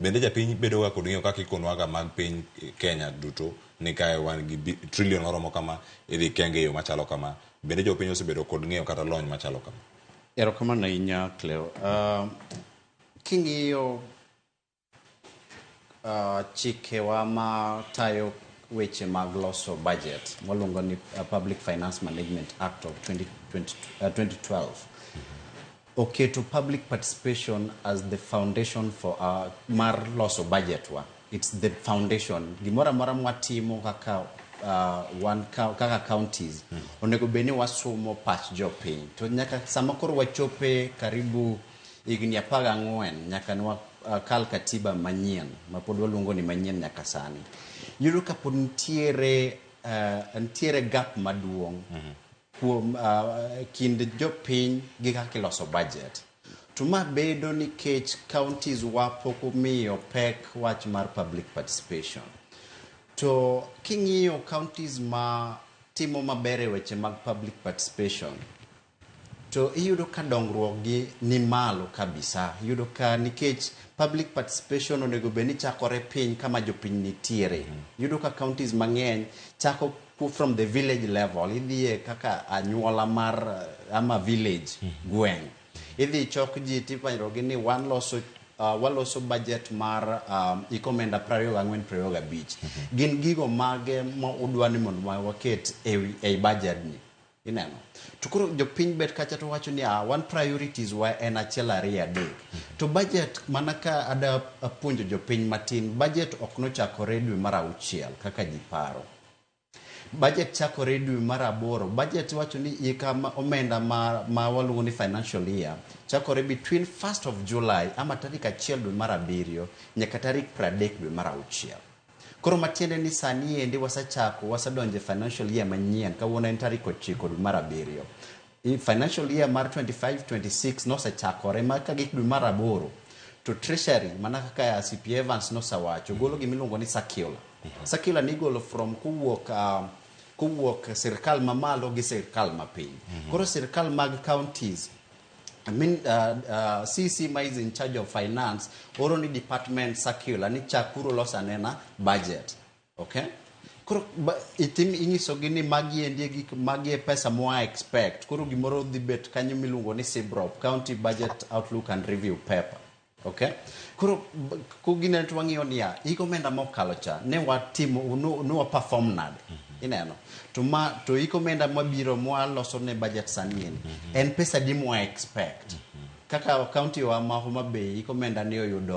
Bende japiny bedo ga kod ng'eyo kaka ikonwaga mag piny Kenya duto ni kae wan gi trillion moromo kama idhi kenge e yo machalo kama. Bende jopiny osebedo kod ng'eyo kata lony machalo kama? Erokamano ahinya, Cleo. King'iyo chikewa ma tayo weche mag loso budget mwaluongo ni Public Finance Management Act of 2020, 2012 oketo public participation as the foundation for mar loso budget wa. It's the foundation. Gimoro amora mwatimo kaka wan kaka counties onego bed ni wasumo pach jopiny. To nyaka sama koro wachope karibu higni 14 nyaka ne wakal katiba manyien ma pod waluongo ni manyien nyaka sani, yudo ka pod nitiere gap maduong' kuom kind jopiny gi kaka iloso budget. To ma bedo nikech counties wa pok omiyo pek wach mar public participation. To king'iyo counties ma timo maber e weche mag public participation, to iyudo ka dongruok gi ni malo kabisa. Iyudo ka nikech public participation onego bed ni chakore piny kama jopiny nitiere. Iyudo ka counties mang'eny chako from the village level, idhiye kaka anyuola mar ama village, gweng'. Idhi chok ji tipanjogi ni wan loso waloso budget mar hik omenda 24 25. Gin gigo mage ma udwa ni mondo waket ei budget ni? Ineno. To koro jopiny bet kacha to wacho ni wan priorities wa en achiel, ariyo, adek. To budget, mana ka ada apuonjo jopiny matin, budget ok nochakore dwe mar auchiel kaka ji paro. Budget chakore dwe mar aboro. Budget wacho ni hika omenda ma waluongo ni financial year chakore between 1st of July ama tarik 1 dwe mar abiriyo nyaka tarik 30 dwe mar auchiel. Koro matiende ni sani endi wasechako, wasedonjo e financial year manyien. Kawuono en tarik 9 dwe mar abiriyo. Financial year mar 25-26 nosechakore ma kagik dwe mar aboro to Treasury, mana kaka CP Evans nosewacho, golo gimiluongo ni circular. Circular nigolo from kowuok sirkal mamalo gi sirkal mapiny. Koro sirkal mag counties, I mean, CC ma is in charge of finance oro ni department circular ni chakuru loso anena budget. Okay? Koro itim inyisogi ni magi endi e gik magi e pesa mwa expect. Koro gimoro dhi bet kanyo miluongo ni CBROP, County Budget Outlook and Review Paper. Okay? Koro kogineno to wang'iyo niya, hik omenda mokalo cha ne watimo no, ne wa perform nade? Ineno. To ma to hik omenda mabiro mwaloso ne budget sani endi en pesa di mwa expect. Kaka county wa ma Homa Bay hik omenda ni oyudo